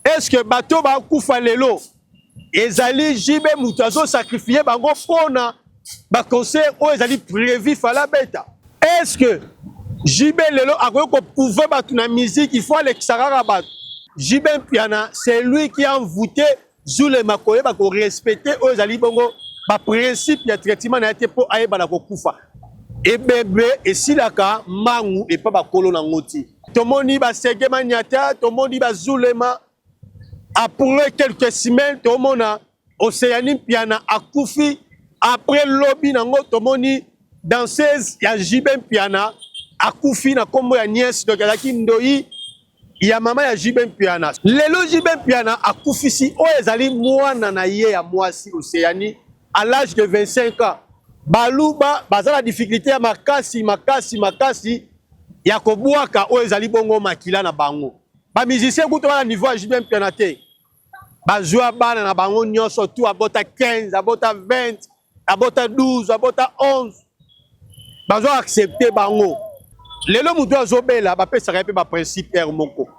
Est-ce que bato bakufa lelo ezali JB mutu azo sacrifier bango pona ba concert oyo ezali prévu fala beta? Est-ce que JB lelo akoki ko prouver bato na musique, il faut alekisa kaka bato? JB Mpiana, c'est lui qui a envoûté Zulema koyeba ko respecter oyo ezali bongo ba principe ya traitement na ye te mpo ayebana kokufa. Ebembe esilaka mbangu epa bakolo nango ti. Tomoni ba Sege Manyata, tomoni ba Zulema. Après quelques semaines, tomona Océanie Mpiana akufi. Après lobi nango tomoni danseuse ya JB Mpiana akufi na kombo ya nièce, donc azalaki ndoyi ya mama ya JB Mpiana. Lelo JB Mpiana akufisi oyo ezali mwana na ye ya mwasi Océanie à l'âge de 25 ans. Baluba baza na difficulté ya makasi makasi makasi ya kobwaka oyo ezali bongo makila na bango. Ba musiciens kutu bana niveau ya JB Mpiana te. Bazwa bana na bango nyonso tu, abota 15, abota 20, abota 12, abota 11. Bazwa accepter bango. Lelo mutu azobela bapesaka ye mpe ba principe heure moko.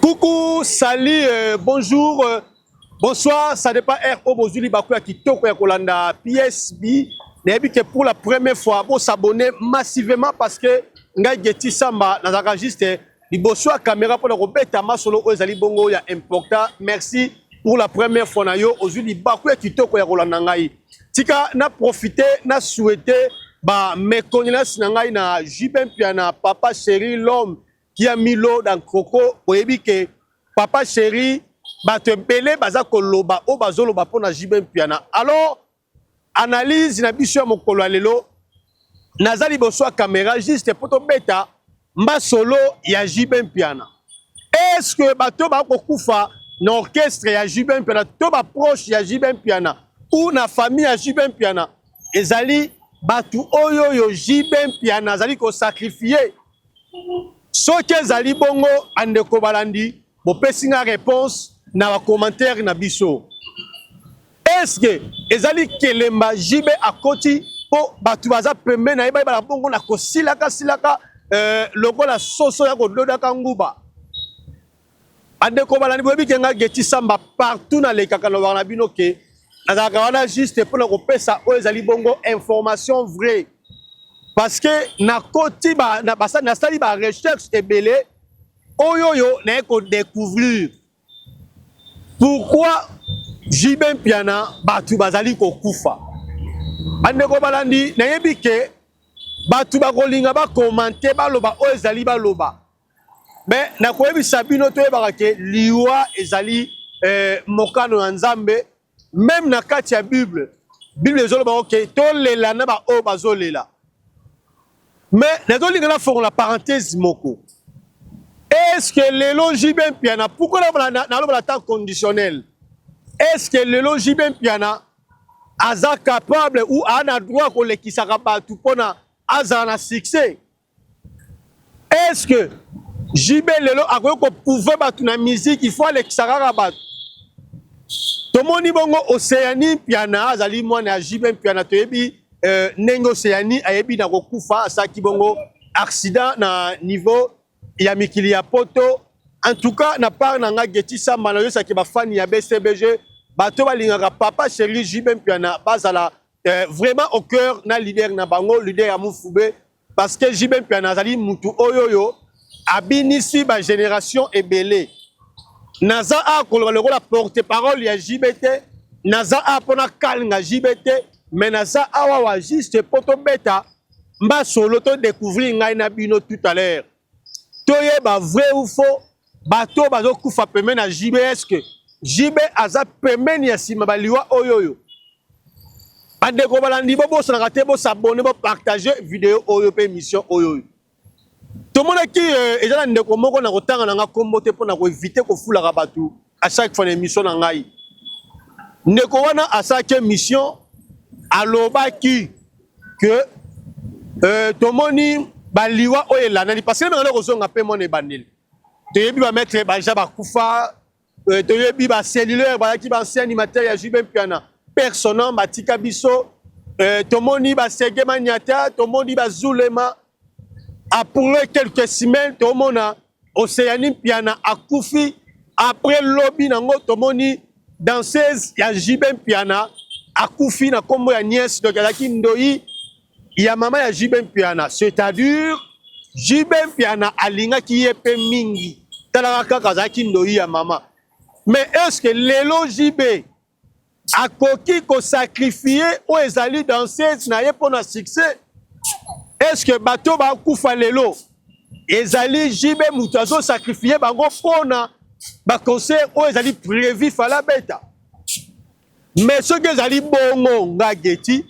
Coucou, salut, bonjour, bonsoir, ça dépend heure oyo bozwi libaku ya kitoko ya kolanda PSB. Nayebi que pour la première fois bo s'abonner massivement parce que ngai Getty Samba nazalaka juste liboso ya caméra mpona kobeta masolo oyo ezali bongo ya important. Merci pour la première fois na yo ozwi libaku ya kitoko ya kolanda ngai. Tika na profiter na souhaiter ba mes condoléances na ngai na JB Mpiana, papa chéri, l'homme qui a mis l'eau dans croco. Oyebi ke papa chéri, bato ebele baza koloba oyo bazoloba mpona JB Mpiana. Alors analyse na biso ya mokolo ya lelo, naza liboso ya caméra juste mpo tobeta masolo ya JB Mpiana. Est-ce que bato bakokufa na orchestre ya JB Mpiana to ba proche ya JB Mpiana ou na famille ya JB Mpiana ezali bato oyo oyo JB Mpiana azali kosacrifier? Soki ezali bongo, bandeko balandi, bopesi nga réponse na ba commentaire na biso. Est-ce que ezali kelemba JB akoti po bato baza pembe na ye bayebana bongo na kosilaka silaka lokola soso ya kododaka nguba? Bandeko balandi, boyebi ke nga Getty Samba partout nalekaka nalobaka na bino ke nazalaka wana juste mpona kopesa oyo ezali bongo information vraie, parce que nakoti ba, na, basa, nasali ba recherche ebele oyo oyo naye kodécouvrir pourquoi JB Mpiana bato bazali kokufa. Bandeko balandi, nayebi ke bato bakolinga bakomante baloba oyo ezali baloba, mais nakoyebisa bino toyebaka ke liwa ezali mokano ya Nzambe. Même na kati ya Bible, Bible ezoloba oke tolela na ba oyo bazolela. Mais nazolinga nafongola parenthèse moko. Est-ce que lelo JB Mpiana, pourquoi naloba temps conditionnel? Est-ce que lelo JB Mpiana aza capable ou a na droit kolekisaka bato mpona azala na succès? Est-ce que JB lelo akoki koprouver bato na musique, il faut alekisa kaka bato? Tomoni bongo Océanie Mpiana azali mwana ya JB Mpiana, toyebi ndenge Océanie ayebi na kokufa, asalaki bongo accident na niveau ya mikili ya poto. En tout cas na part na nga Getty Samba, nayosaki bafani ya BCBG, bato balingaka papa chéri JB Mpiana bazala vraiment au cœur na leader na bango, leader ya Mufube, parce que JB Mpiana azali mutu oyo oyo abinisi ba génération ebele. Naza a koloba lokola porte-parole ya JB te, naza a mpona kalinga JB te, mais naza awa wa juste po tobeta mbasolo to découvrir ngai na bino tout à l'heure, toyeba vrai ou faux. Bato oyo bazokufa pembeni na JB, est-ce que JB aza pembeni ya nsima baliwa oyo oyo? Bandeko balandi, bobosanaka te bosabone, bopartage video oyo mpe émission oyo oyo. Tomonaki eza na ndeko moko na kotanga na nga kombo te mpona koevite kofulaka bato à chaque fois na émission na ngai. Ndeko wana asalaki émission, alobaki que tomoni baliwa oyo elandani, parce que mengana kozonga mpe mwana ebandeli. Toyebi bamaître baja bakufa, toyebi bacellulaire bazalaki baancien animateur ya JB Mpiana, personnel batika biso, tomoni basege maniata, tomoni bazulema. Après quelques semaines, tomona Océanie Mpiana akufi. Après lobi nango, tomoni danseuse ya JB Mpiana akufi na nkombo ya Nièce, donc azalaki ndoi ya mama ya JB Mpiana, c'est-à-dire JB Mpiana alingaki ye mpe mingi, talaka kaka azalaki ndoi ya mama. Mais est-ce que lelo JB akoki kosacrifie oyo ezali danseuse na ye mpo na succès? Est-ce que bato bakufa lelo ezali JB moto azosacrifie bango mpona baconcert oyo ezali prévu fala beta? Mais soki ezali bongo, nga Geti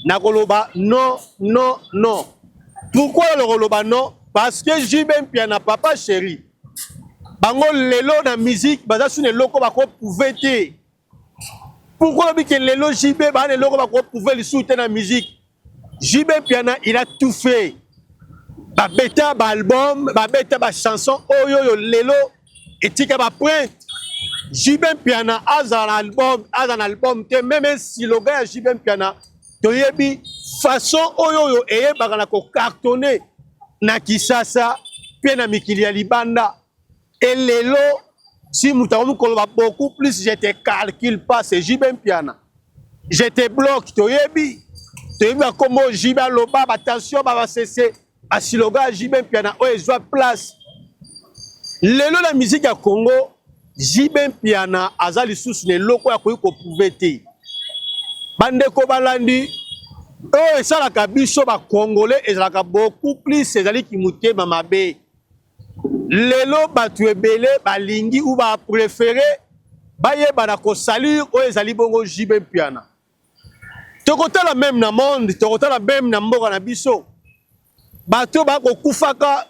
nakoloba non, non, non. Pourquoi nakoloba non? Parce que JB Mpiana, papa chéri, bango lelo na musique baza suna eloko bakoprouve te. Pourquoi lobi ke lelo JB baa na eloko bakoprouve lisusu te na musique? JB Mpiana, il a tout fait. Babeta baalbum, babeta bachanson oyo oyo lelo etika bapointe. JB Mpiana azala na album, aza na album te, même slogan ya JB Mpiana toyebi façon oyo oyo eyebaka na kocartonne na Kisasa mpe na mikili ya libanda. Elelo si moto akomi koloba beaucoup plus "je te calcule pas", c'est JB Mpiana. "Je te bloque", toyebi, toyebi bakombo JB aloba, batension, babasese, baslogan ya JB Mpiana oyo ezwa place lelo na musique ya Congo. JB Mpiana aza lisusu na eloko oyo akoki koprouve te. Bandeko balandi, oyo esalaka biso bacongolais ezalaka beaucoup plus ezaliki motema mabe. Lelo bato ebele balingi ou bapréféré bayeba kosalir oyo ezali bongo JB Mpiana. Tokotala même na monde, tokotala même na mboka na biso, bato bakokufaka,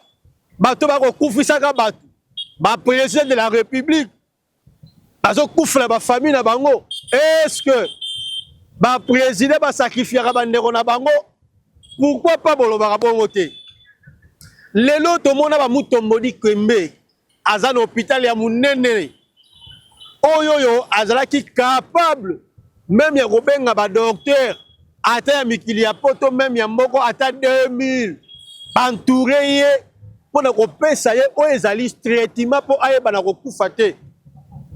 bato bakokufisaka bato, baprésident de la République bazokufela bafamille na bango. Est-ce que baprésident basacrifiaka bandeko na bango? Pourquoi pas bolobaka bongo te? Lelo tomona bamutombo Dikembe aza na hôpital ya monene oyo oyo azalaki capable même ya kobenga badocteur ata ya mikili ya poto, même ya moko ata 2000, baentoure ye mpona kopesa ye oyo ezali traitement mpo ayeba na kokufa te.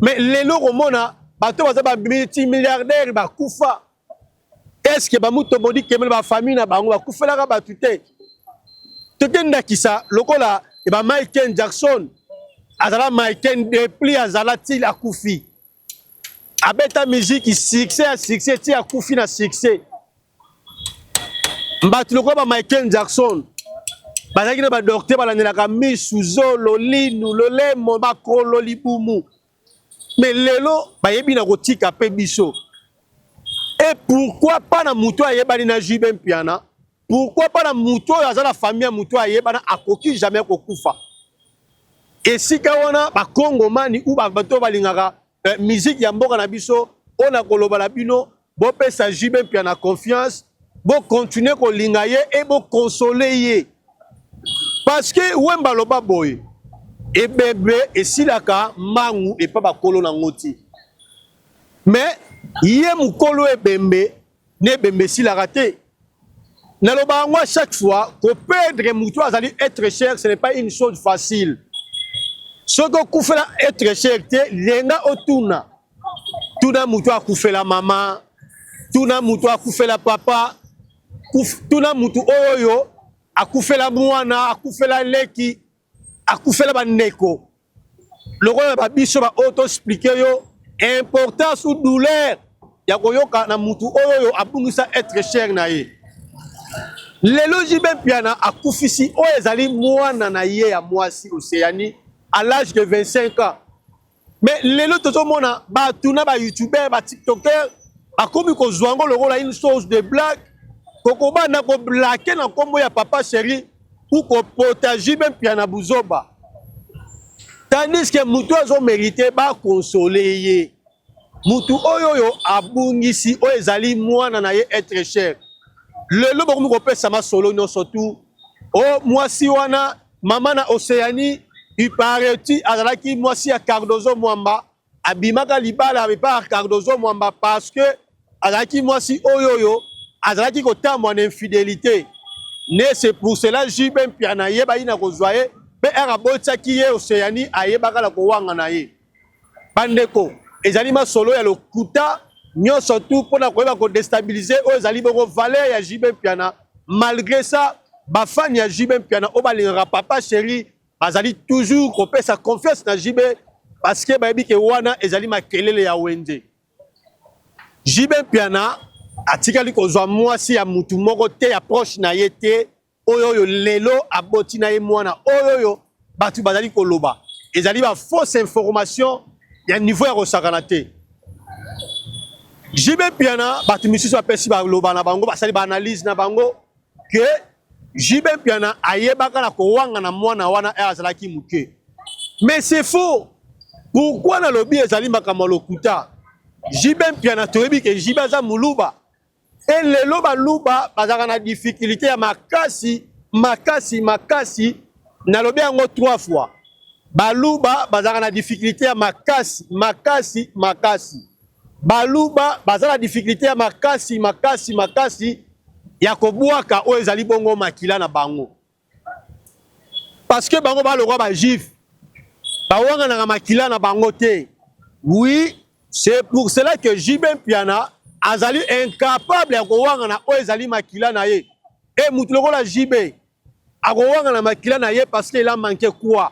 Mais lelo komona bato baza bamultimilliardaire bakufa, est-ce bamutombo Dikembe na bafamille na bango bakufelaka bato te? Tokendakisa lokola ba Michael Jackson, azala Michael depuis azala ti akufi, abeta musique succès ya succès ti akufi na succès. Bato lokola ba Michael Jackson bazalaki na badocteur balandelaka misu, zolo, linu, lolemo, makolo, libumu, mais lelo bayebi na kotika mpe biso. Et pourquoi pas na moto ayebani na JB Mpiana? Pourquoi pas na moto oyo aza na famille ya moto ayebana akoki jamais kokufa? Esika wana bakongomani ou bato oyo balingaka musique ya mboka na biso, oyo na koloba na bino, bopesa JB Mpiana confiance, bokontinue kolinga ye e bokonsole ye, parce que Wemba aloba boye: ebebe esilaka mbangu epa bakolo nango ti, mais ye mokolo ebembe na ebembe esilaka te. Naloba yango à chaque fois, koperdre motu azali être cher, ce n'est pas une chose facile. Soki okufela être cher te, lenga otuna, tuna motu akufela mama, tuna motu akufela papa, tuna motu oyo oyo akufela mwana, akufela leki, akufela bandeko lokola babiso baoyo toexplike yo importance ou douleur ya koyoka na mutu oyo oyo abungisa être cher na ye. Lelo JB Mpiana akufisi oyo ezali mwana na ye ya mwasi Océanie. à l'âge de 25 ans. Mais lelo tozomona bato na bayoutubeur, batiktoker bakomi kozwa yango lokola une source de blague, kokobanda koblake na nkombo ya Papa Chéri pour kopota JB Mpiana buzoba, tandis que motu azomérite bakonsole ye, mutu oyo abungisi oyo ezali mwana na ye, être cher. Lelo bakomi kopesa masolo nyonso tu o mwasi wana, mama na Océanie. Il paraît azalaki mwasi ya Cardozo Mwamba, abimaka libala epa ya Cardozo Mwamba parce que azalaki mwasi oyo azalaki kotambwa na infidélité ne. C'est pour cela JB Mpiana ayebaki na kozwa ye mpe ere abotisaki ye Océanie, ayebaka na kowanga na ye. Bandeko, ezali masolo ya lokuta nyonso tu mpona koyeba kodéstabiliser oyo ezali bongo valeur ya JB Mpiana. Malgré ça, bafani ya JB Mpiana oyo balingaka Papa Chéri bazali toujours kopesa confiance na JB parce que bayebi ke wana ezali makelele ya wenze. JB Mpiana atikali kozwa mwasi ya mutu moko te ya proche na ye te oyo lelo aboti na ye mwana oyo bato bazali koloba. Ezali bafausse information ya niveau ya kosakana te. JB Mpiana, bato misusu bapesi baloba na bango, basali baanalyse na bango ke JB Mpiana ayebaka na kowanga na mwana wana e azalaki moke, mais c'est faux. Pourquoi nalobi ezali makambo ya lokuta? JB Mpiana, toyebi ke JB aza moluba e lelo baluba bazalaka na difficulté ya makasi, makasi, makasi. Nalobi yango trois fois: baluba bazalaka na difficulté ya makasi, makasi, makasi. Baluba baza na difficulté ya makasi, makasi, makasi ya kobwaka oyo ezali bongo makila na bango, parce que bango balokwa bajuif, bawanganaka makila na bango te. Oui, c'est pour cela que JB Mpiana azali incapable ya kowangana oyo ezali makila na ye. E mutu lokola JB akowangana makila na ye parce que il a manqué quoi?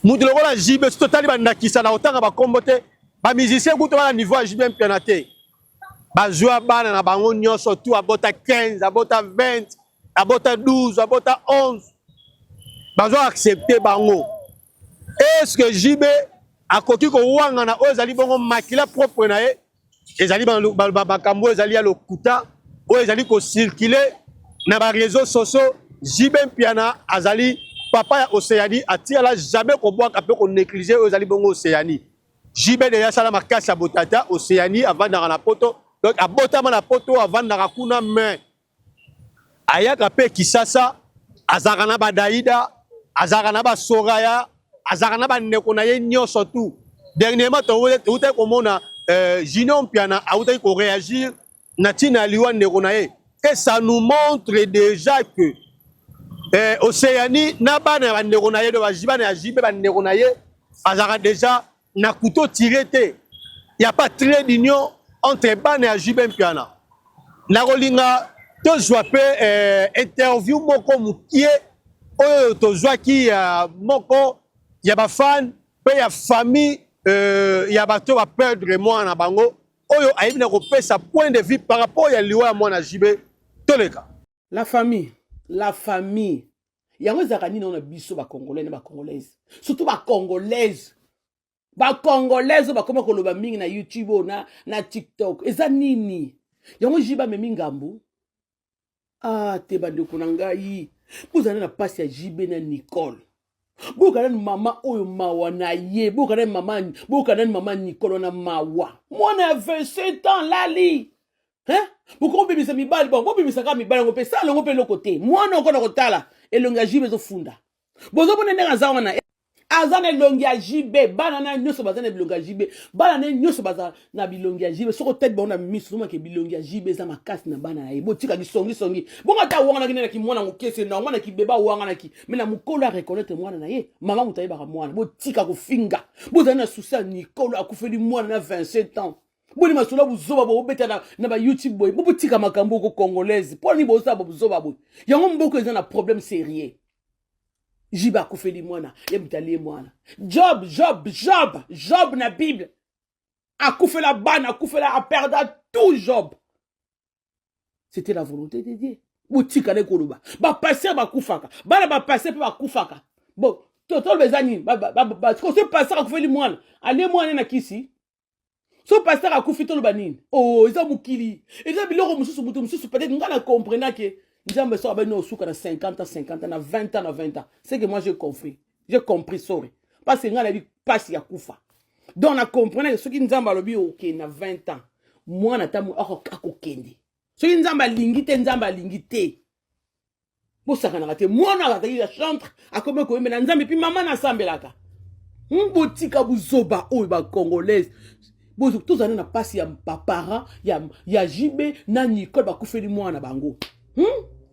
Mutu lokola JB, soki totali bandakisa na kotanga bakombo te, bamusicien kutu bana niveau ya JB Mpiana te, bazwa bana na bango nyonso tu, abota 15, abota 20, abota 12, abota 11, bazwa accepte bango. Est ce que JB akoki kowangana oyo ezali bongo makila propre na ye? Ezali makambo oyo ezali ya lokuta oyo ezali kocirculer na baréseaux sociaux. JB Mpiana azali papa ya Océanie, atikala jamais kobwaka mpe konégliger oyo ezali bongo Océanie. JB deja asala makasi ya botata Océanie, avandaka na Poto, donc abotama na Poto, avandaka kuna, mais ayaka mpe Kisasa, azalaka na badaida, azalaka na basoraya, azalaka na bandeko na ye nyonso tu. Dernièrement toutaki komona Junior Mpiana autaki koréagir na ntina ya liwa ndeko na ye, et ça nous montre déjà que Océanie na bana ya bandeko na ye, do bana ya JB, bandeko na ye, azalaka déjà na couteau tiré te. Y a pas trait d'union entre bana ya JB Mpiana. Nakolinga tozwa mpe interview moko mokie oyo tozwaki ya moko ya bafan mpe ya famille ya bato baperdre mwana na bango, oyo ayebi na kopesa point de vue par rapport ya liwa ya mwana JB. Toleka. La famille, la famille, yango ezalaka nini na biso bacongolais na bacongolaise, surtout bacongolaise, bacongolaise oyo bakoma koloba mingi na YouTube oyo na TikTok? Eza nini yango? JB amemi ngambu. Ah te, bandeko na ngai, bozala na mpasi ya JB na Nicole. Boyoka nani mama oyo, mawa na ye. Boyoka nani mama, boyoka nani mama Nicole wana, mawa. Mwana ya 27 ans lali, hein? Bokobimisa mibali, bon, bobimisa kaka mibali yango mpe sala yango mpe eloko te. Mwana okona kotala elongi ya JB ezofunda. Bozomona ndenge aza wana, aza na elongi ya JB. Bana na nyonso baza na bilongi ya JB, bana na nyonso baza na bilongi ya JB. Soki otali bango na miso, ozomaka bilongi ya JB eza makasi na bana na ye. Botika kisongisongi bongo. Ata awanganaki nde mwana mokese na mwana kibeba awanganaki, mais na mokolo areconnaître mwana na ye. Mama moto ayebaka mwana. Botika kofinga, bozali na souci ya Nicole, akufeli mwana na 27 ans. Boni masolo ya buzoba bobeta na bayoutube boye? Bobotika makambo oko congolaise. Mpo nini bozosala buzoba boye? Yango mboka eza na problème sérieux. JB akufeli mwana ye, moto alie mwana. Job, Job, Job, Job na Bible akufela bana, akufela, aperda tout. Job, c'était la volonté de Dieu. Botika nde koloba. Bapasteur bakufaka, bana bapasteur mpe bakufaka. Bon. Toloba eza nini? Soki pasteur akufeli mwana, alie mwana na kisi. So pasteur akufi, toloba nini? Oh, eza mokili, eza biloko mosusu. Moto mosusu, peut-être nga na comprena ke Nzambe so abani osuka na 50 ans, 50 ans, na 20 ans, na 20 ans. C'est que moi j'ai compris, j'ai compris, sorry, parce que nga nayebi mpasi ya kufa. Donc na comprena ke soki Nzambe alobi okende na 20 ans, mwana ata akokende. Soki Nzambe alingi te, Nzambe alingi te. Bosakanaka te. Mwana azalaki ya chantre, akomi koyembela Nzambe, mpi mama nasambelaka. Botika buzoba oyo, bacongolaise. Tozala na mpasi ya baparent ya JB na Nicole, bakufeli mwana bango.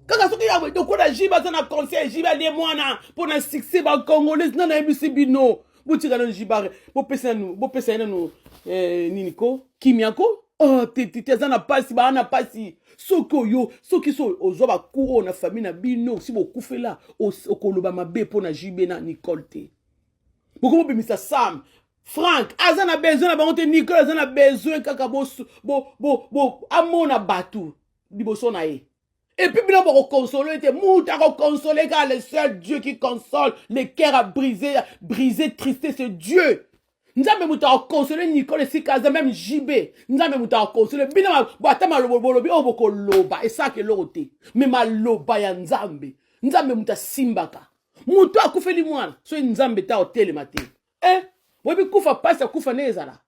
Kaka soki lokola JB aza na conseil, JB alie mwana mpo na succès. Bacongolaise, nga nayebisi bino, botika nanu JB, bopesa nanu, bopesa ye nanu nini ko, kimia ko. Oh, te te te, aza na mpasi, baa na mpasi. Soki oyo, soki so ozwa baku oyo na famille na bino, si bokufela, okoloba mabe mpo na JB na Nicole te. Bokomobimisa Sam Frank, aza na besoin na bango te. Nicole aza na besoin kaka bo, bo, bo, bo, amona bato liboso na ye. Et puis bino bokokonsole te. Mutu akokonsole kaka le seul Dieu qui console les cœurs à brisé, brisé, triste, c'est Dieu. Nzambe moto akonsole Nicole esika aza, même JB, Nzambe moto akonsole bino. Ata maloba bolobi oyo bokoloba esalaka eloko te, mais maloba ya Nzambe, Nzambe moto asimbaka. Moto akufeli mwana, soki Nzambe ta otelema te, eh, boyebi kufa, mpasi akufa nde ezala.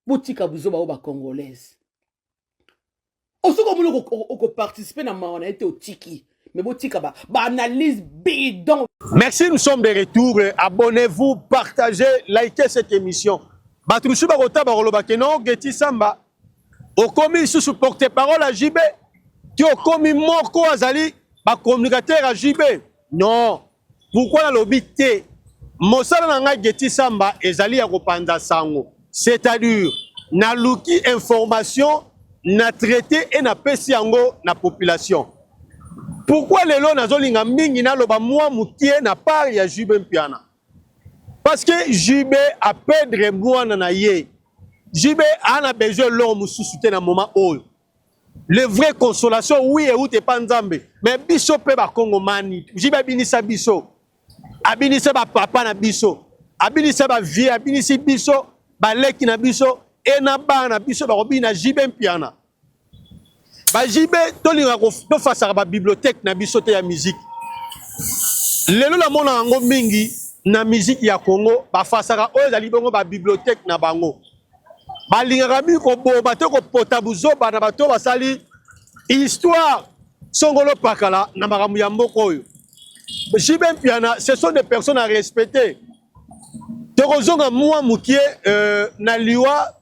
Botika buzoba oyo, bacongolaise. Osoki omoni okoparticipe na mawa na ye te, otiki. Mais botika baanalyse bidon. Merci, nous sommes de retour. Abonnez-vous, partagez, likez cette émission. Bato mosusu bakota, bakoloba ke non, Geti Samba okomi lisusu porte parole ya JB, ti okomi moko azali bacommunicateur ya JB. Non, pourquoi nalobi te? Mosala na ngai Geti Samba ezali ya kopanza sango, c'est-à-dire naluki information, na traité e napesi yango na population. Pourquoi lelo nazolinga mingi naloba mwa mokie na part ya JB Mpiana? Parce que JB aperdre mwana na ye. JB ana besoin eloko mosusu te na moment oyo. Le vrai consolation, oui, euti epa Nzambe, mais biso mpe bakongomani, JB abinisa biso, abinisa bapapa na biso, abinisa bavie, abinisi biso baleki na biso e na bana na biso bakobina JB Mpiana. Ba JB, tolingaka tofasaka babibliothèque na biso te ya musique. Lelo namona yango mingi na musique ya Congo, bafasaka oyo ezali bongo babibliothèque na bango. Balingaka mingi koboma te, kopota buzoba na bato oyo basali histoire songolo pakala na makambo ya mboka oyo. JB Mpiana, ce sont des personnes à respecter. Tokozonga mwa mokie na liwa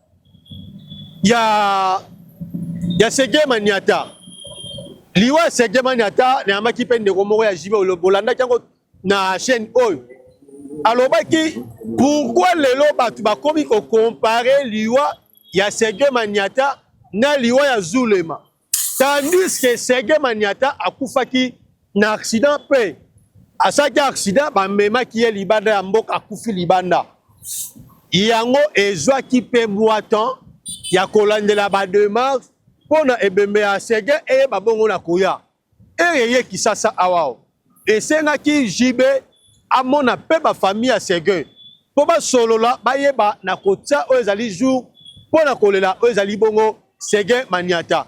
ya Seguin Maniata. Liwa ya Seguin Maniata, nayambaki mpe ndeko moko ya JB, bolandaki yango na chaîne oyo. Alobaki pourquoi lelo bato bakomi kocomparer liwa ya Seguin Maniata na liwa ya Zulema, tandis que Seguin Maniata akufaki na accident mpe asalaki accident, bamemaki ye libanda ya mboka, akufi libanda. Yango ezwaki mpe mwa temps ya kolandela badémarche mpo na ebembe ya Seguin eyeba bongo na koya ere ye Kisasa awa. Esengaki JB amona mpe bafamille ya Seguin mpo basolola, bayeba na kotia oyo ezali jour mpo na kolela oyo ezali bongo Seguin Maniata.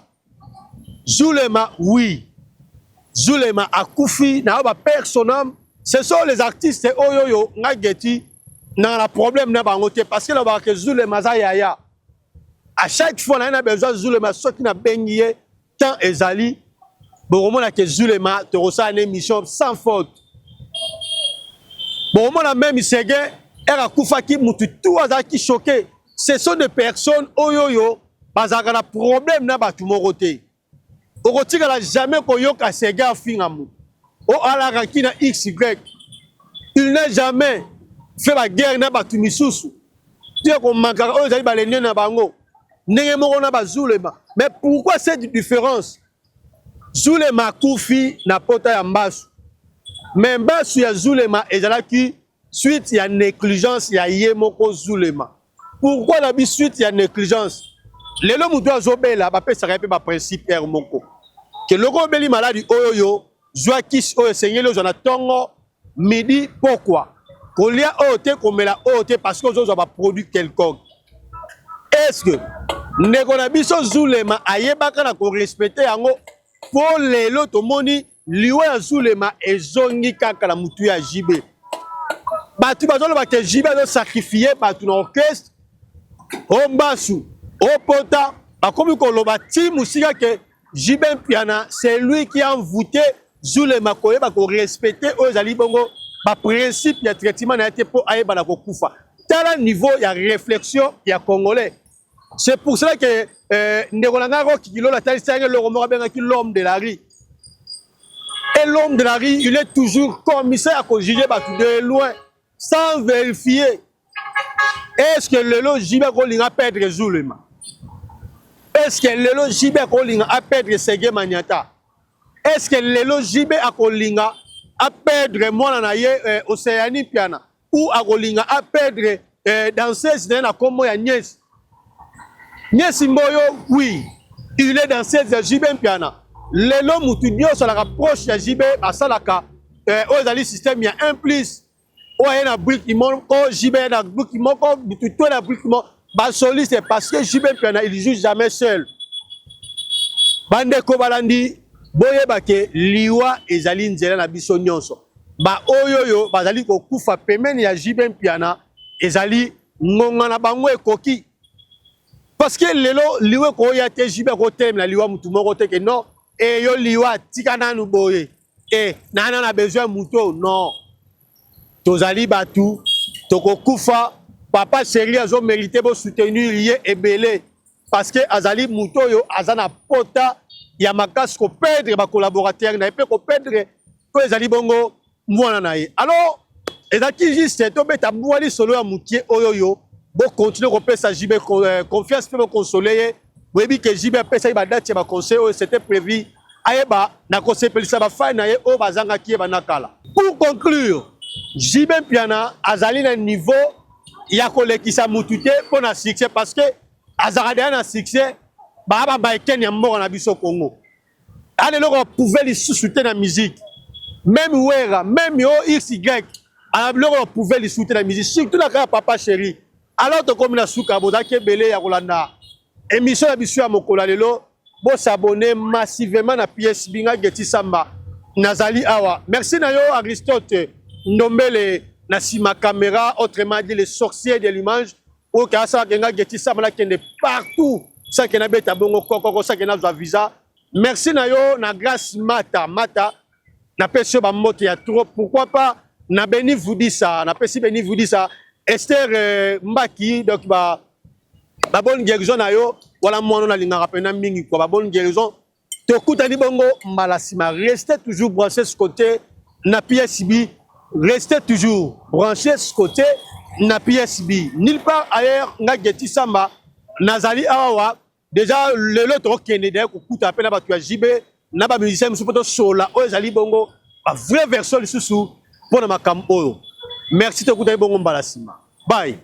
Zulema, oui, Zulema akufi na oyo bapère son âme. Ce sont les artistes oyo oyo ngai Geti nanga na problème na bango te, parce que nalobaka ke Zulema aza yaya. À chaque fois naye na besoin Zulema, soki nabengi ye, temps ezali, bokomona ke Zulema tokosala na émission sans faute. Bokomona même Seguin ere akufaki, mutu tout azalaki choqué. Ce sont des personnes oyo oyo bazalaka na problème na bato moko te. Okotikala jamais koyoka Seguin afinga motu o alakaki na xy. Il n'a jamais fait baguerre na bato misusu ti akomankaka oyo ezali balende na bango ndenge moko na bazulema. Mais pourquoi cette différence? Zulema akufi na pota ya mbasu, mais mbasu ya Zulema ezalaki suite ya négligence ya ye moko Zulema. Pourquoi na bi suite ya négligence? Lelo moto azobela, bapesaka ye mpe baprincipe ere moko ke loko obeli maladi oyo, yo zwa kisi oyo esengeli ozwa na ntongo, midi, pokwa. Kolia oyo te, komela oyo te, parce que ozozwa ba produit quelconque. Est ce que ndeko na biso Zulema ayebaka na korespecte yango? Mpo lelo tomoni liwa ya Zulema ezongi kaka na mutu ya JB. Bato bazoloba ke JB azosakrifie bato na orchestre, o mbasu o pota, bakomi koloba ti mosika ke JB Mpiana, c'est lui qui a envoûté Zulema koyeba korespecte oyo ezali bongo baprincipe ya traitement na ye te mpo ayeba na kokufa. Tala niveau ya réflexion ya Congolais. C'est pour cela que ndeko na ngai Rocky Kilola atalisaki eloko moko abengaki l'homme de la rue. Et l'homme de la rue, il est toujours commissaire à kojuge bato de loin sans vérifier. Est-ce que lelo JB akolinga perdre Zulema? Est-ce que lelo JB akolinga aperdre Sege Maniata? Est-ce que lelo JB akolinga aperdre mwana na ye Océanie Piana, ou akolinga aperdre danseuse na ye na kombo ya Nies Nies Mboyo? Oui, il est danseuse ya JB Mpiana. Lelo mutu nyonso alaka proche ya JB asalaka oyo ezali système ya 1 plus, oyo aye na brique moko, JB aye na brique moko, mutu to na brique moko, basoliste, parce que JB Mpiana, il joue jamais seul. Bandeko balandi, boyeba ke liwa ezali nzela na biso nyonso. Baoyo oyo bazali kokufa pembeni ya JB Mpiana, ezali ngonga na bango ekoki, parce que lelo liwa ekoya te. JB akotelemela liwa mutu moko te ke non, e yo liwa tika nanu boye, e nana na besoin mutu oyo. Non, tozali bato tokokufa. Papa Chéri azomérite bosoutenir ye ebele, parce que azali motu oyo aza na pota ya makasi koperdre bacollaborateur na ye mpe koperdre oyo ezali bongo mwana na ye. Alors ezalaki juste tobeta mbwa lisolo ya mokie oyo. Oyo bokontinue kopesa JB confiance mpe bokonsole ye. Boyebi ke JB apesaki badate ya baconseil oyo c'était prévu, ayeba na kosepelisa bafai na ye oyo bazangaki ye banda kala. Pour conclure, JB Mpiana azali na niveau ya kolekisa mutu te mpo na succès, parce que azalaka deya na succès. Baa bamaekene ya mboka na biso Congo, ana eloko baprouve lisusu te na musique. Même Wera, même o xy, ana biloko baprouve lisusu te na musique, surtout na kaka ya Papa Chéri. Alors tokomi na suka. Bozalaki ebele ya kolanda émission na biso ya mokolo ya lelo. Bosabone massivement na PSB. Nga Geti Samba nazali awa. Merci na yo Aristote Ndombele na nsima caméra, autrement dit le sorcier de l'image, oyo ke asalaka nga Geti Samba nakende partout sake nabeta bongo kokoko sake nazwa visa. Merci na yo na Grâce Mata Mata, napesi yo bambote ya trop. Pourquoi pas na Beni Vudisa, napesi Beni Vudisa, Esther Mbaki, donc ba babonne guérison na yo wana. Mwana nalingaka mpena mingi kwa babonne guérison. Tokutani bongo mbala nsima. Restez toujours branché ce côté na PSB, restez toujours branché ce côté na PSB, nulle part ailleurs. Nga Geti Samba nazali awa déjà. Lelo tokokende deya kokuta mpe na bato ya JB na bamusicien mosusu mpo tosola oyo ezali bongo bavrai version lisusu mpo na makambo oyo. Merci, tokutani bongo mbala nsima. Bye.